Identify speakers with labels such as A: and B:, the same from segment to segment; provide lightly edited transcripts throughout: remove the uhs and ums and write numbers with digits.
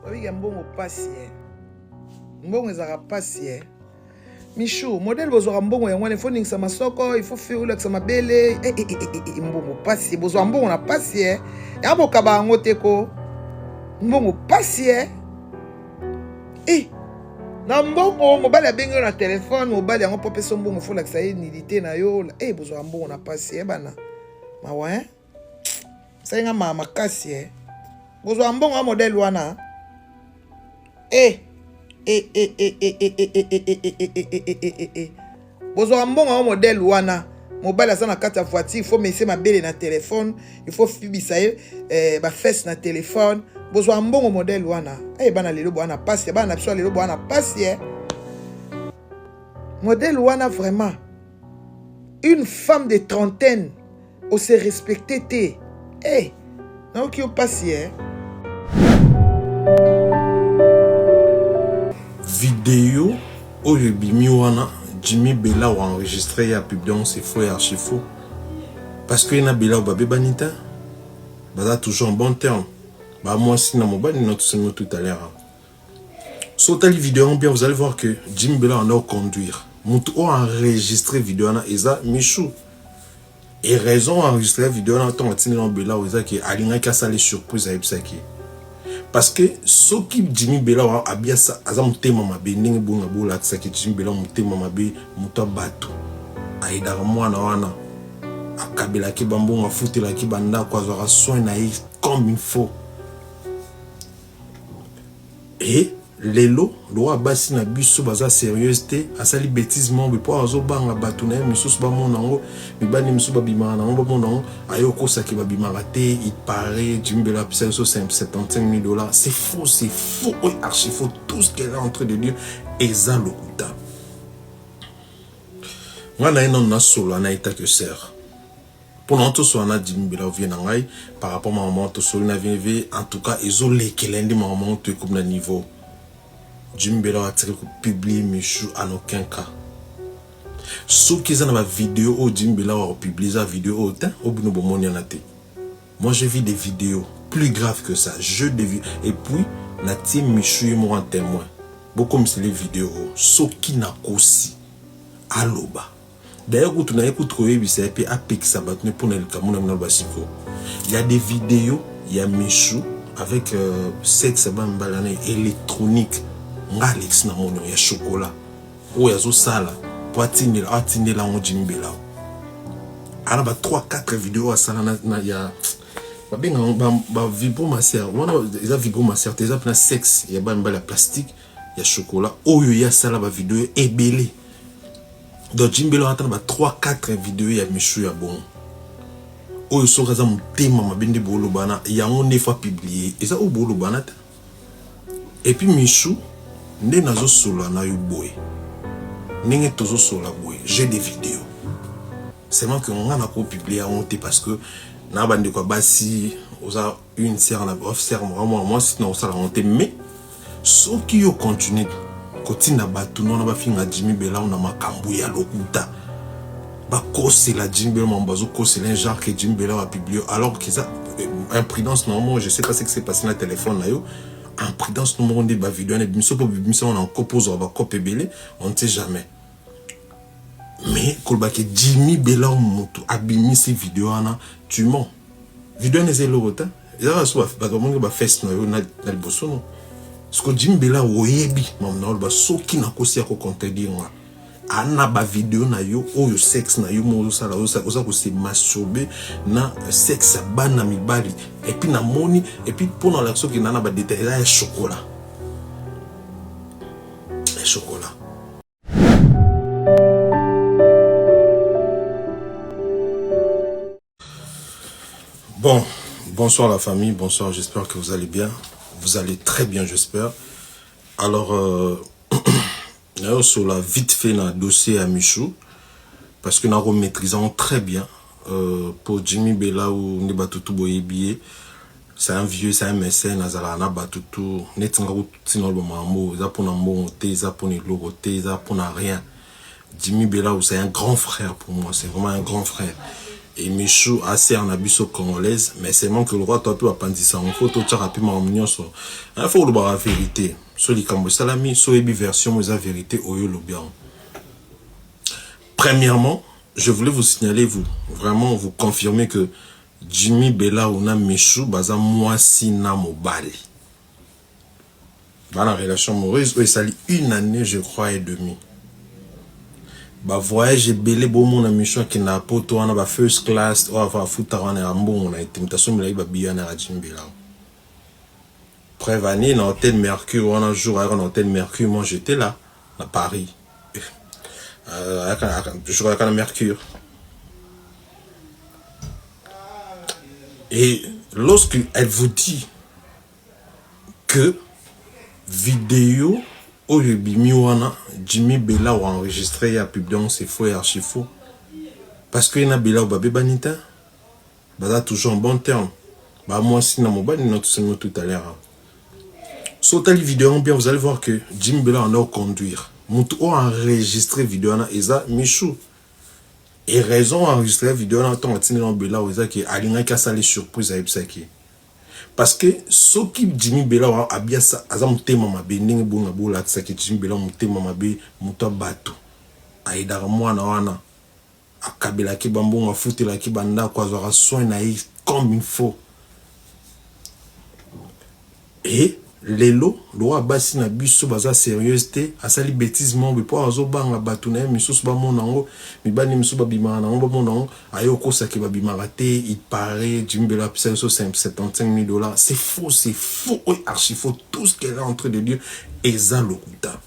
A: Obike mbongo pasi eh. Mbongo ezalaka pasi eh. Michou, modèle bozwaka mbongo yango wana, il faut ningisa masoko, il faut faire olakisa mabele, eh, eh, eh, eh, eh, mbongo pasi, bozwa mbongo na pasi eh. Ya bokaba yango te ko. Mbongo pasi eh. Eh, na mbongo mobali abengi yo na telefone, mobali yango mpo apesa mbongo, faut olakisa ye nudité na yo. Eh, bozwaka mbongo na pasi eh bana. Mawa eh. Sali nga mawa makasi eh. Bozwa mbongo ya modèle wana. Eh. Eh eh eh eh eh eh eh eh eh eh eh eh eh eh eh eh. Bozwa mbongo ya modèle wana. Mobali aza na kati ya voiture, il faut mese mabele na téléphone, il faut fibisa ye eh, ba fesses na téléphone. Bozwa mbongo modèle wana. Eh bana lelo bwana pasi, bana na biso lelo bwana pasi eh. Modèle wana vraiment. Une femme de trentaine o se respecter te eh nayoki yo pasi eh.
B: Video oyo ebimi wana Jimmy Bella o enregistré ya publié yango c'est faux et archi faux parce que ye na Bella babebani te baza toujours en bon terme ba mwasi na mobali na tosemi tout à l'heure. So otali video yango bien, vous allez voir que Jimmy Bella anda conduire. Mutu oyo enregistré video wana eza Michou. Et raison enregistré video wana ntango atindi na Bella eza ke alingaki asala surprise ayebisaki ye. Parce que soki Jimmy Bella abiasa aza motema mabe ndenge bonga bolakisaki Jimmy Bella motema mabe moto ya bato ayedaka mwana wana akabelaki bambongo afutelaki bandako azwaka soin na ye comme il faut. Et lelo lokola basi na biso baza serieuse te, asali betise moko boye po azobanga bato na ye misusu bamona yango, mibali misusu babimaka na yango bamona yango, aye okosaki babimaka te. Il paraît Jimmy Bella apesa biso 75 000 dollars. C'est faux, c'est faux et archi faux. Tout ce qu'elle est en train de dire eza lokuta. Nga na ye nanu nasolola na ye tant que sœur. Pona tosolola na Jimmy Bella vie na ngai par rapport ma maman tosoli na vie vie en tout cas ezo lekela nde ma maman to ekomi na niveau Jimmy Bella atiki ko publier Michou en aucun cas. Soki eza na ba vidéo oyo Jimmy Bella ako publier eza vidéo oyo te oyo bino bomoni wana te. Moi j'ai vu des vidéos plus graves que ça. Je des et puis natie Michou ye moko en témoin. Bokomisela vidéo oyo soki nakosi aloba. D'ailleurs kutu naye kutu koyebisa ye pe apekisa batu ne pona likambo na bino basiko. Il y a des videos ya Michou avec euh, sexe ya bana mibali wana électronique nga Alex na moni ya chocolat oyo azosala po atindela atindela yango Jimmy Belao ana ba 3 4 video asala na, na ya babenga ba, ba vibromasseur wana eza vibromasseur te eza mpena sexe ya bana mibali ya plastique ya chocolat oyo ye asala ba video ebele. Donc Jimbelo ata na ba 3 4 video ya Michou ya bongo. Oyo soki aza motema mabe nde bolobana yango nde fa publier. Eza oyo bolobana te. Et puis Michou nde nazo solola na yo boye. Ndenge tozo solola boye, j'ai des vidéos. Seulement que nga nako publier yango te parce que na bandeko ya basi oza une sœur na off sœur moko mwana mwasi na kosala yango te mais soki yo continue kotinda bato nona bafinga Jimmy Belawu na makambo ya lokuta bakosela Jimmy Belawu makambo bazokosela un genre que Jimmy Belawu a publié alors que eza euh, imprudence na moko je sais pas ce qui s'est passé na téléphone na yo imprudence no moko nde ba video wana ebimiso mpo bibimisa wana nkopo ozwa bakope ebele on ne sait jamais mais koloba ke Jimmy Belawu moto abimisi video wana tu mens Video wana eza eloko te. Eza kaka so bato bamoni ba fesse na yo na liboso no. Siko Jimmy Bella oyebi mamu na oloba soki nakosi ya ko contredire nga. Ana ba video na yo oyo sexe na yo moko ozosala oza ko se masturber na sexe ya bana mibali. Et puis namoni et puis pona olakisa okenda na ba details eza ya chocolat. Ya chocolat. Bon, bonsoir la famille, bonsoir, j'espère que vous allez bien. Vous allez très bien, j'espère. Alors, euh, sur la vite fait na dossier à Michou, parce que nous maîtrisons très bien. Euh, pour Jimmy Bella ou nde batutu boyebi c'est un vieux, c'est un mécène, azala na batutu, neti nga kutina loba mambo, eza pona mbongo te, eza pona eloko te, eza pona rien. Jimmy Bella c'est un grand frère pour moi, c'est vraiment un grand frère. Et Michou a sœur na biso congolaise, mais seulement que le roi toi pe bapanzi sango, faut totiaka pe makambo nyonso. Il faut kolobaka vérité. So likambo esalami, so oyebi version mo eza vérité oyo olobi yango. Premièrement, je voulais vous signaler, vous, vraiment vous confirmer que Jimmy Belawu na Michou baza mwasi na mobali. Ba na relation amoureuse oyo esali une année, je crois, et demi. Ba voyage ebele bomona Michou akendaka poto wana ba first class oyo ava afutaka wana ya mbongo na ye te, moto asombelaki ba billets wana ya Jimmy Belawu. Preuve année na hôtel Mercure wana, jour ayaka na hôtel Mercure, moi j'étais là na Paris. Jour ayaka na Mercure. Et lorsque elle vous dit que vidéo oyo ebimi wana Jimmy Belawu enregistré ya publié, c'est faux et archi faux. Parce que na Belawu babebani te, baza toujours en bon terme. Ba mwasi na mobali na tout tout à l'heure. So otali vidéo bien, vous allez voir que Jimmy Belawu anda conduire. Mutu oyo enregistré vidéo wana eza Michou. Et raison enregistré vidéo wana ntongo atindi na Belawu eza ke alingaki asala surprise ayebisaki. Parce que soki Jimmy Belawu abiasa aza motema mabe ndenge bonga bolakisaki Jimmy Belawu motema mabe, moto ya bato ayedaka mwana wana, akabelaki bambongo, afutelaki bandako, azwaka soin na ye comme il faut. Et lelo lokola basi na biso baza sérieuse te, asali bêtise moko mpo azobanga bato na ye misusu bamona yango, mibali misusu babimaka na yango bamona yango, aye okosaki babimaka te. Il paraît Jimmy Belawu apesa biso 75 000 $. C'est faux, c'est faux oyo archi faux. Tout ce qu'elle est en train de dire eza lokuta.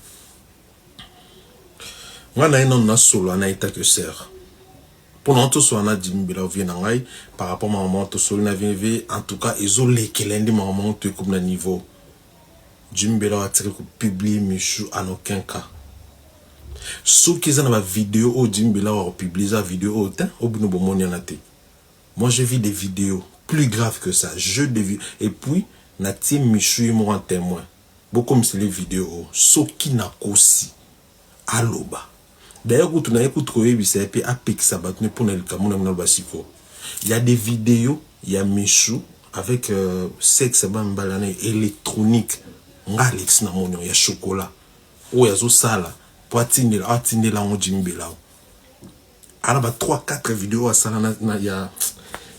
B: Nga na ye nano nasolola na ye take sœur mpona tosola na Jimmy Belawu vie na ngai par rapport ma mama tosoli na vie. En tout cas, ezolekela nde makambo to ekomi na niveau Jimmy Belawu atiki kopublier Michou en aucun cas. Soki eza na bavideo oyo Jimmy Belawu akopublier, eza video oyo te oyo bino bomoni wana te. Moi, j'ai vu des vidéos plus graves que ça. Je des et puis natie Michou ye moko en témoin. Bokomisela video oyo soki nakosi, aloba. D'ailleurs kutu naye kutu koyebisa ye mpe apekisa bato ne mpona likambo na bino basiko. Il y a des vidéos ya Michou avec sexe ya bamibali wana électronique. Nga Alex na moni ya chocolat oyo azosala po atindela yango Jimmy Belawu ana ba 3 4 vidéo asala na ya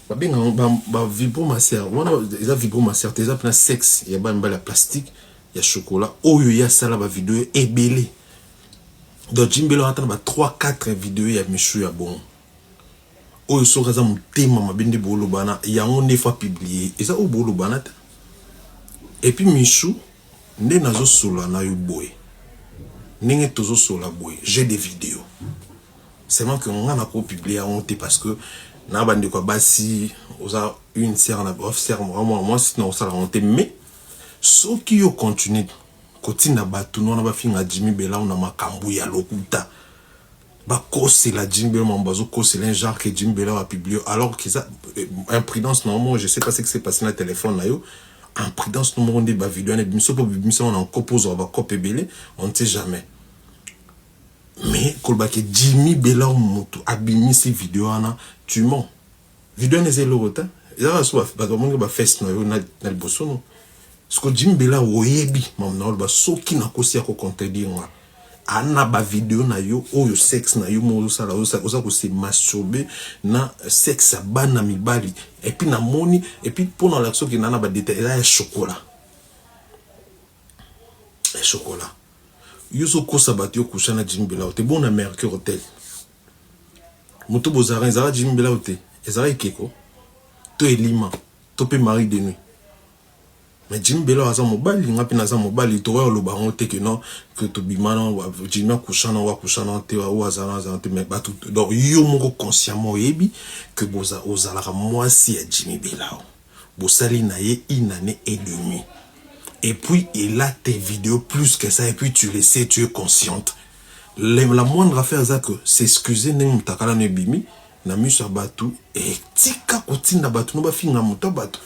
B: babengaka ba vibromasseur wana. Eza vibromasseur te, eza mpena sexe ya bana mibali ya plastique ya chocolat oyo ye asala bavideo ebele. Donc Jimmy Belawu ata na ba 3 4 vidéo ya Michou ya bongo oyo, soki aza motema mabe nde bolobana yango nde fa publier, eza oyo bolobana te. Et puis Michou, nde nazosolola na yo boye, ndenge tozosolola boye, j'ai des vidéos. Seulement que nga nakopublier yango te parce que na bandeko ya basi, oza une sœur na sœur mwana mwasi, na kosala yango te. Mais soki yo continue kotinda bato wana bafinga Jimmy Belawu na makambo ya lokuta, bakosela Jimmy Belawu mambo, bazokosela un genre que Jimmy Belawu a publié alors que eza imprudence. Normalement, je sais pas ce qui s'est passé na téléphone na yo, imprudence no moko nde bavideo wana ebimiso mpo bibimisa wana nkopo ozwaka bakope ebele, on ne sait jamais. Mais kolobaki Jimmy Belawu moto abimisi video wana, tu mens. Video wana eza eloko te, ezaka so bato bamongi bafeste na yo na liboso no. Siko Jimmy Belawu oyebi mamu na oloba, soki nakosi ya kocontredire nga, ana bavideo na yo oyo sexe na yo moko ozosala, oza kose masturber na sexe ya bana mibali. Et puis namoni, et puis mpona olakisa soki na na badétail, eza ya chocolat, ya chocolat. Yo ozokosa bato, yo kusha na Jimmy Belawu te. Bona Mercure Hotel, moto bozalaka ezalaka Jimmy Belawu te, ezalaka ekeko to elima to mpe mari de nuit. Mais Jimmy Belawu aza mobali, nga mpe naza mobali, tokoya koloba yango te ke non, ke tobima na Jimmy akusha na oyo akusha na te, oyo azala azala te. Mais bato, donc yo moko consciemment oyebi ke ozalaka mwasi ya Jimmy Belawu, bosali na ye une année et demie, et puis il a tes vidéos plus que ça, et puis tu le sais, tu es consciente. La moindre affaire eza que s'excuser ndenge moto akala no ebimi na miso ya bato, etika kotinda bato no bafinga moto ya bato.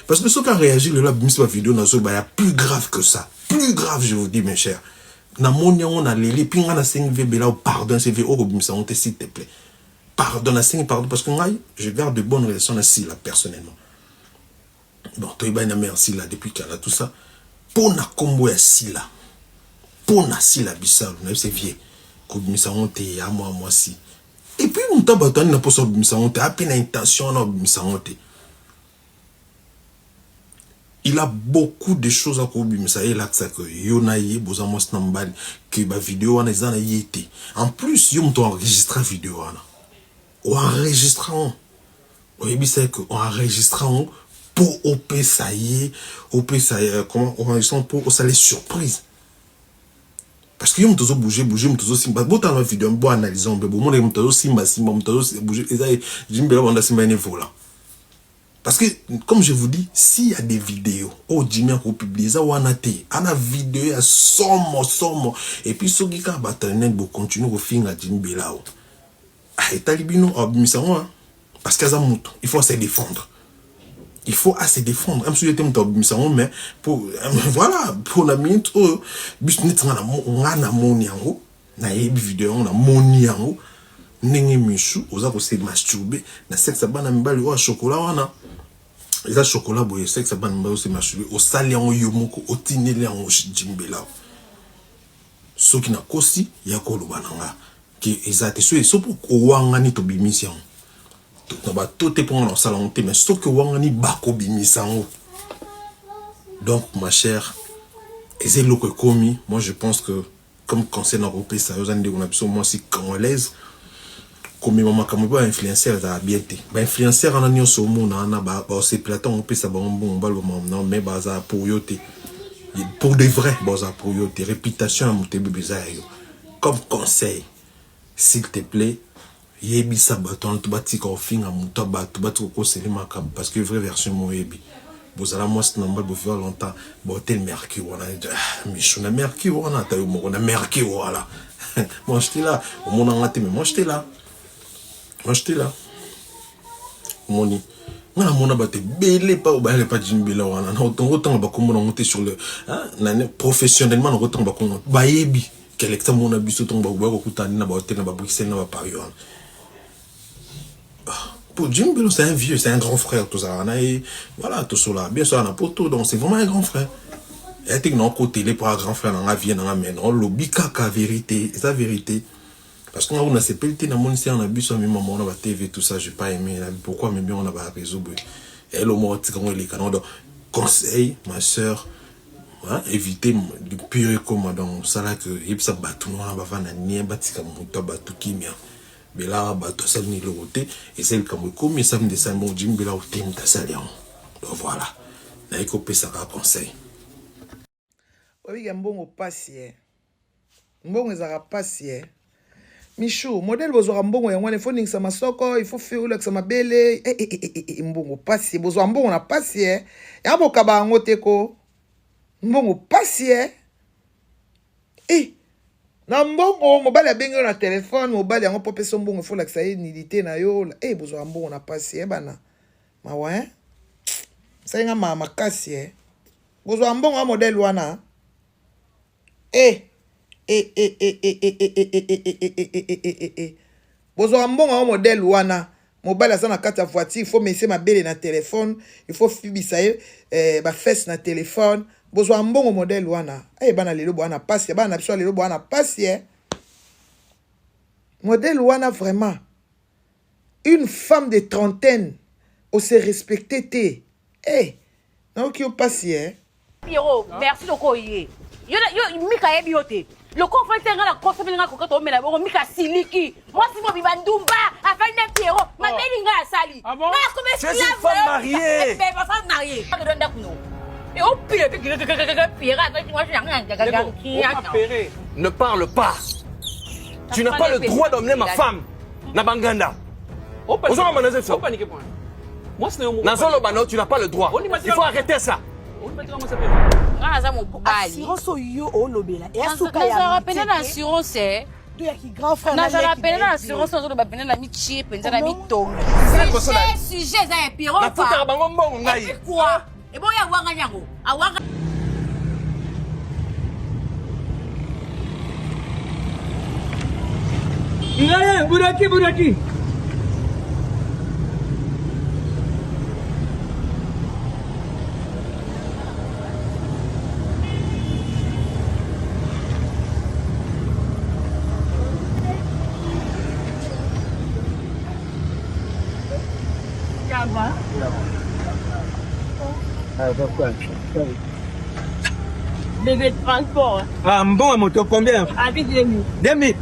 B: Parce que soki aréagir lelo, abimisi bavideo, nazoba ya plus grave que ça, plus grave, je vous dis, mes chers. Namoni yango, naleli. Puis nga nasengi ve Belawu pardon, cv okobimisa yango te, s'il te plaît. Pardon, nasengi pardon parce que ngai je garde de bonnes relations na Sila personnellement. Bon, toyebani na mère Sila depuis kala tout ça. Mpo na kombo ya Sila, mpo na Sila Bisalu, nayebisa vie kobimisa yango te ya mwa mwasi. Et puis moto bato ani na mposa kobimisa yango te, ape na intention wana kobimisa yango te. Il a beaucoup de choses à kobimisa ye elakisa ke yo na ye boza mwasi na mobali, ke ba video wana eza na ye te. En plus yo moto enregistra video wana, oenregistra yango, oyebisa ye ke oenregistra yango mpo opesa ye, opesa ye comment, oenregistra yango mpo osala surprise. Parce que yo moto ozo bouger bouger, moto ozo simba, botala na video bo analyse mpe bomona ye moto azo simba simba, moto azo bouger, eza ye Jimmy Bella banda simba ye ne volant. Parce que, comme je vous dis, s'il y a des vidéos, oh Jimmy a publié, ça wana te, ana vidéo ya somo somo, et puis soki ka bato net bo continue ko finga Jimmy Bella. Ah, etali bino abimisa ngo, parce que aza moto, il faut se défendre. Il faut à se défendre. Même si j'étais moto abimisa ngo, mais pour voilà, pour la minute oyo biso neti nga na nga na moni yango, nayebi vidéo yango, na moni yango ndenge Michu oza kose masturber na sexe ya bana mibali oyo ya chocolat wana, eza chocolat boye, sexe ya bana mibali ose masturber, osali yango yo moko, otindeli yango Jimmy Bella. Soki nakosi ya koloba na nga ke eza te, soki soki owangani tobimisi yango na bato te, mpo nga na kosala yango te, mais soki owangani bakobimisa yango. Donc ma chère, eza eloko ekomi. Moi je pense que comme conseil na kopesa yo, oza ndeko na biso mwasi congolaise, komema makambo mpe bainfluenceur ezala bien te. Bainfluenceur wana nyonso omona wana baosepela ntango opesa bango mbongo, baloba non, mais bazala pour yo te, pour de vrai bazala pour yo te. Réputation ya moto ebebe eza ya yo. Comme conseil, s'il te plaît, yebisa bato wana to batika kofinga moto ya bato, batika kokoseli makambo, parce que vraie version mo oyebi bozala mwasi na mobali, bovivre longtemps, bahotel Mercure wana, Michu na Mercure wana, ata yo moko na Mercure wana, moi j'étais là, omonanga te, mais moi j'étais là, moi j'étais là. Omoni nga namona bato ebele pa obayala epa Jimmy Bella wana, nakotanga bakombo nango te sur le professionnellement, nakotanga bakombo bayebi kelekta mona biso ntongo bakoya kokutana na bahotel na babruxelles na baparis wana. Pour Jimmy Bello, c'est un vieux, c'est un grand frère, tout ça. Voilà, tout cela. Bien sûr, on a poto, donc c'est vraiment un grand frère. Et tu n'as côté pour un grand frère, dans la vie, dans la main, non, lobi kaka vérité, c'est la vérité. Parce qu'on a sepelté dans mon on a bu ça, mais maman, on a TV, tout ça, j'ai pas aimé. Pourquoi, mais bien, on a pas réseau. Et le mot, tu connais les canaux. Donc, conseil, ma soeur, hein, éviter de pire comme donc, ça là que, yebisa bato, wana bavanda nie, batika moto, bato kimia. Bela bato asali nini eloko te, esali likambo ekomi esali nde esali bongo. Jimmy Bella ote moto asali yango. Donc voilà, naye kopesaka conseil.
A: Oyebika mbongo pasi e, mbongo ezalaka pasi e. Michu modèle bozwaka mbongo yango wana, il faut ningisa masoko, il faut olakisa mabele, mbongo pasi, bozwaka mbongo na pasi e, yango bokaba yango te ko mbongo pasi e. E na mbongo, mobali abengi yo na telefone, mobali yango mpo apesa mbongo, ifo olakisa ye nudité na yo. E bozwaka mbongo na pasi e, bana mawa e, esalinga mawa makasi e. Bozwaka mbongo ya modèle wana e e e e e e e e e e e e e e e e bozwaka mbongo yango modèle wana, mobali aza na kati ya voiture, il faut mese mabele na telefone, il faut fibisa ye bafesses na telefone. Bozwaka mbongo modèle wana e, bana lelo boa na pasi, bana na biso ya lelo boa na pasi e modèle wana. Vraiment, une femme de trentaine ose respecte te e, nayoki yo pasi e.
C: Pierrot, merci loko oye. Yo yo Mika yebi yo te. Loko ofandi te nga na kosa nga koka to mela bongo Mika siliki. Mwasi mo biba ndumba, afandi na Pierrot, mabeli nga asali.
D: Ah bon?
C: Nga comme
D: Tu es une femme mariée.
C: Ben, ma femme mariée. Pas de ndako no. Et au pire, Pierrot afandi mwasi na
D: Ferré, ne parle pas. Tu n'as pas le droit d'emmener ma femme na banganda. Ozonga na zeso. Nazoloba no, tu n'as pas le droit. Il faut arrêter ça.
C: Nga naza mobali.
E: Assurance oyo olobela eya suka ya
C: Nazalaka pene na assurance eh.
E: To ya ki grand frère.
C: Nazala pene na assurance, nazoloba pene na mitie mpenza na mitongi. Sujet eza ya Pierrot.
D: Nafutaka bango mbongo ngai.
C: Quoi? Eboya awangani yango awanga.
F: Ngaye, buraki, buraki.
C: Bébé transport.
F: Ah, mbongo ya moto combien?
C: Avec 2000.
F: 2000?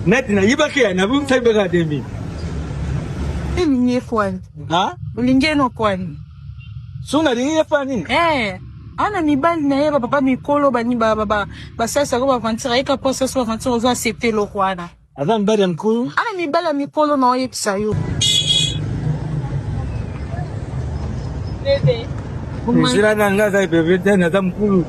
F: Neti nayibaki ya nabungisaki mpe kaka 2000.
G: Olingi ye fwani.
F: Ha?
G: Olingi ye no kwani.
F: Soki nalingi ye fani?
G: Eh. Ana mibali na ye ba papa mikolo bani ba ba ba basalisaka ba aventure ayeka mposa so aventure ozo accepte eloko wana.
F: Aza mibali ya mikolo?
G: Ana mibali ya mikolo na oyebisa yo.
C: Bebe.
F: Nzela na ngai aza bebe te naza mokulu.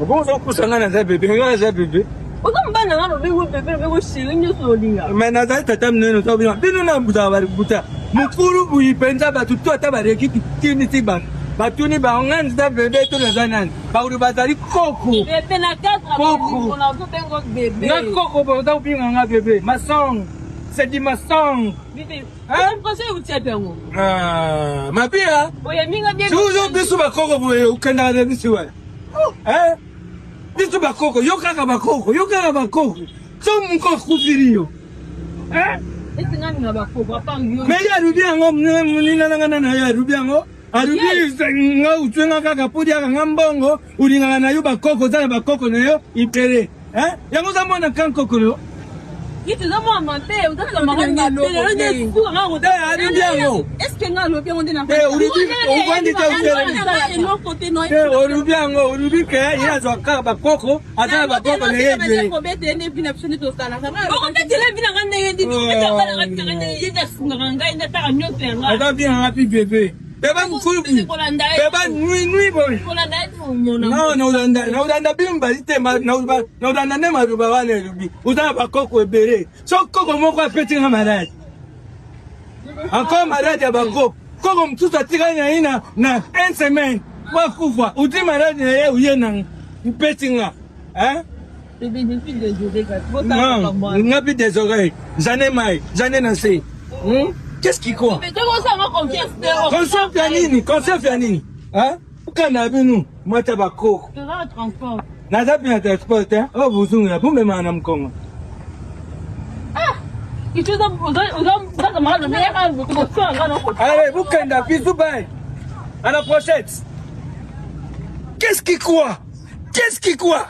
F: Obongo ozokusa ngai naza bebe ngai naza bebe.
C: Oza mobali na ngai lobengo bebe lobengo chéri nyonso olinga.
F: Me nazali tata monene oza bino bino na mbutaka babuta mokulu boyi mpenza bato to ata baleki tini ti bato batuni bango ngai naza bebe to naza nani bakutu bazali koko
C: Bebe na cadre
F: Koko.
C: nazobengo bebe.
F: nga koko boza kobinga nga bebe masong c'est du masong
C: Bebe.
F: Hein?
C: Français euti yapi yango?
F: Ah, mabia
C: Oyambi nga bien.
F: soki biso bakoko boye okendaka na biso wana Eh? biso bakoko yo kaka bakoko yo kaka bakoko so moko akufili yo Eh?
C: Esi nga ninga bakoko apa yo.
F: me ye alobi yango monina na nga na ye alobi yango alobi nga otwe nga kaka mpo liaka nga mbongo olingaka na yo bakoko oza na bakoko na yo ibele Eh? yango oza mwana kan koko yo
C: Iti oza mwana mabe, oza na makambo mabe. Lelo nde suka nga
F: Eh, alobi yango.
C: Est-ce que nga alobi yango nde na
F: Eh, olobi ovandi te otelemi
C: eloko te no.
F: te olobi yango olobi ke ye azwa kaka bakoko aza na bakoko na ye ebele
C: okobetele vi na nga ndenge nini ye nde asungaka ngai nde ataka nyonso ya ngai
F: aza bien nga pi bebe beba mokulu beba nui nui boye
C: kolanda ye omona
F: non naolanda naolanda bino mibali te naolanda nde maloba wana elobi oza na bakoko ebele so koko moko apeti nga maladi encore maladi ya bakoko koko mosusu atikali na ye na na une semaine po akufa oti maladi na ye oye na mpeti nga hein?
C: Bébé, je suis désolée,
F: Non, nga mpe désolé j'en ai mai j'en ai na se Hmm? Qu'est-ce qui quoi
C: Mais tokosanga confiance te oh.
F: Confiance ya nini confiance ya nini Hein? okanda bino mwata bakoko
C: Toza na transport.
F: naza mpe na transport te oyo bozongela bomemaka na mokongo
C: Iti oza oza camarade mais yaka kosala nga na
F: Allez, bokenda bisous bye à la prochaine. Qu'est-ce qui quoi? Qu'est-ce qui quoi?